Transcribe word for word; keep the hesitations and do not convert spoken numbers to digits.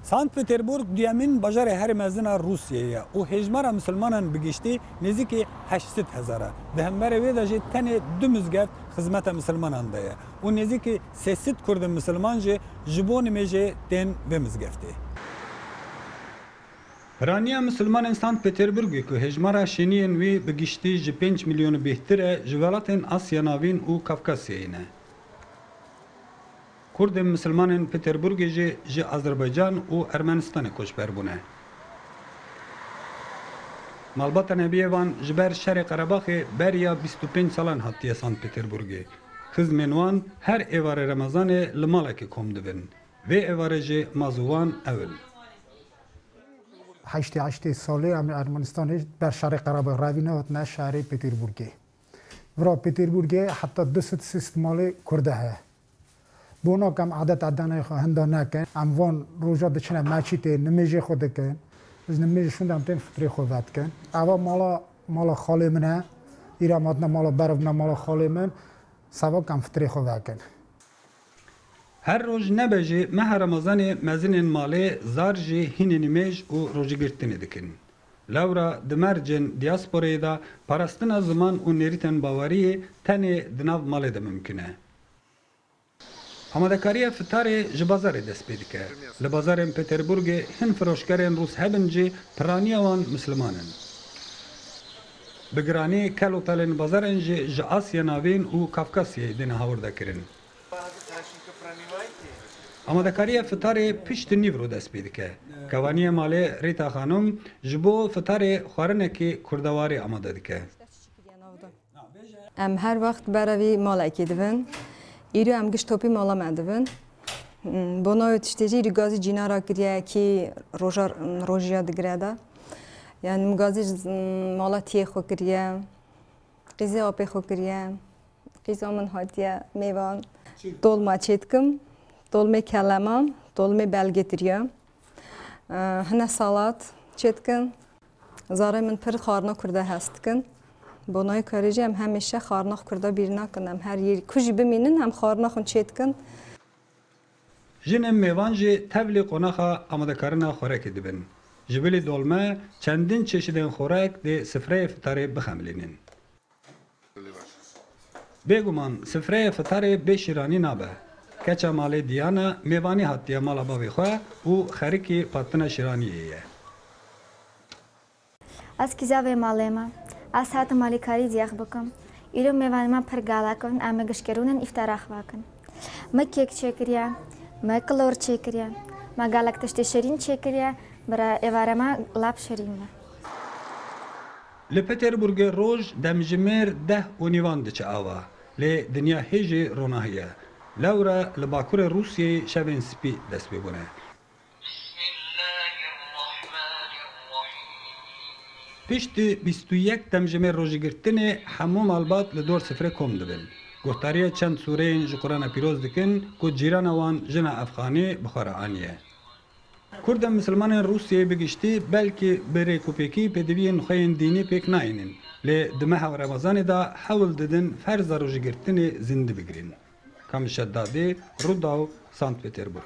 Sankt Peterburg duyemîn bajarê herî mezin a Rûsyayê ye û hêjmara misilmanan bi giştî nêzîkî heşt sed hezar e. Di hemberê wê de jî tenê du mizgeft xizmeta misilmanan de ye û nêzîkî sê sed kurdên misilman jî ji bo nimêjê tên vê mizgeftê. Piraniya misilmanên Sankt Peterburgê ku hêjmara şêniyên wî bi giştî ji pênc milyon bêhtir e, ji welatên Asya Navîn û Kafkasyayê ne. Kurdên misilmanên Peterburgê jî ji Azerbaycan û Ermenistanê koçber bûne. Malbata Nebiyê van ji ber şerê Qerebaxê beriya bîst û pênc salan hatiye Sankt Peterburgê. Xizmên wan her êvarê Remezanê li malekê kom dibin. Vê êvarê jî mazû wan ew in. Heştê heştê salê em ê Ermenistanê ber şerê Qerebaxê revîne hatine şerê Peterburgê. Vira Peterburgê heta du sed sê sed malê Kurde heye. Bo nakem edet edenayê xwe hinda nekin. Em van roja diçine meçîtê, nimêjê xwe dikin. Ji nimêjê şûnde em tên fitrê xwe vedikin. Eva mala, mala xalê min e. Îra em hatine mala berv ne mala xalê min. Seba kem fitrê xwe vekin. Her roj nebe jî meha Remezanê mezinên malê zar jî hînê nimêj û rojîgirtinê dikin. Lewra di mercên diasporeyê de parastina ziman û nêrîtên baweriyê tenê di nav malê de mimkun e. Amadekariya fitarê ji bazarê dest pê dike. Li bazarên Peterburgê hin firoşkerên rûs hebin jî piraniya wan misliman in. Bi giranî kel û pelên bazarên jî ji Asya Navîn û Kafkasyayê dêne hawirdekirin. Amadekariya fitarê piştî nîvro dest pê dike. Kevaniya malê Rîta Xanim ji bo fitarê xwarinekî kurdewarî amade dike. Em her wext berevî malekê dibin. Îro em giş topî mala me dibin. Hmm, bona wê tiştê jî îro gazî cînara kiriye, kî roja, rojiya digire de. Yani min gazî, hmm, mala tiyê xwe kiriye, qîzê apê xwe kiriye, qîza min hatiye mêvan. Dolma çêdikim, dolmê kelema, dolmê belgê tiriye. Hine salat çêdikin. Zarê min pir xwarina kurde hez dikin. Bo nayê karê jî em hemêşe xwarina xwe kurde bîr nakin. Em her yêrî ku jî bimînin, em xwarina xwe çê dikin. Jinên mêvan jî tevlî qonaxa amadekarina xwarekê dibin. Ji bilî dolme, çendin çeşidên xwarek dê sifreyê fitarê bixemilînin. Bêguman, sifreyê fitarê bê şîranî nabe. Keça malê Diyana mêvanî hatiye mala bavê xwe û xerikî patina şîraniyê ye. Ez kîza vê malê me. Ez hatim alîkarî diyax bikim. Îro mêvanê me pir galek in, em ê gişkerûnên îftara xwe vekin. Me kêk çêkiriye, me kilor çêkiriye, me galek tiştê şirîn çêkiriye, bira êvara me lap şirîn be. Li Peterburgê roj demjimêr deh û nîvan diçe ava, lê dinya hê jî ronahî ye. Lewre li bakurê Rûsyayê şevên spî dest pê bûne. Piştî bîst û yek demjimêr rojîgirtinê hemû malbat li dor sifrê kom dibin. Guhdariya çend sûreyên ji Qurana pîroz dikin ku cîrana wan jina Efxanî bi xwe re aniye. Kurdên misilmanên Rûsyayê bi giştî belkî bi rêkûpêkî pêdiviyên xwe yên dînî pêk nayînin, lê di meha Remezanê de hewl didin ferza rojîgirtinê zindî bigirin. Kamil Şeddadî, Rûdaw, Sankt Peterburg.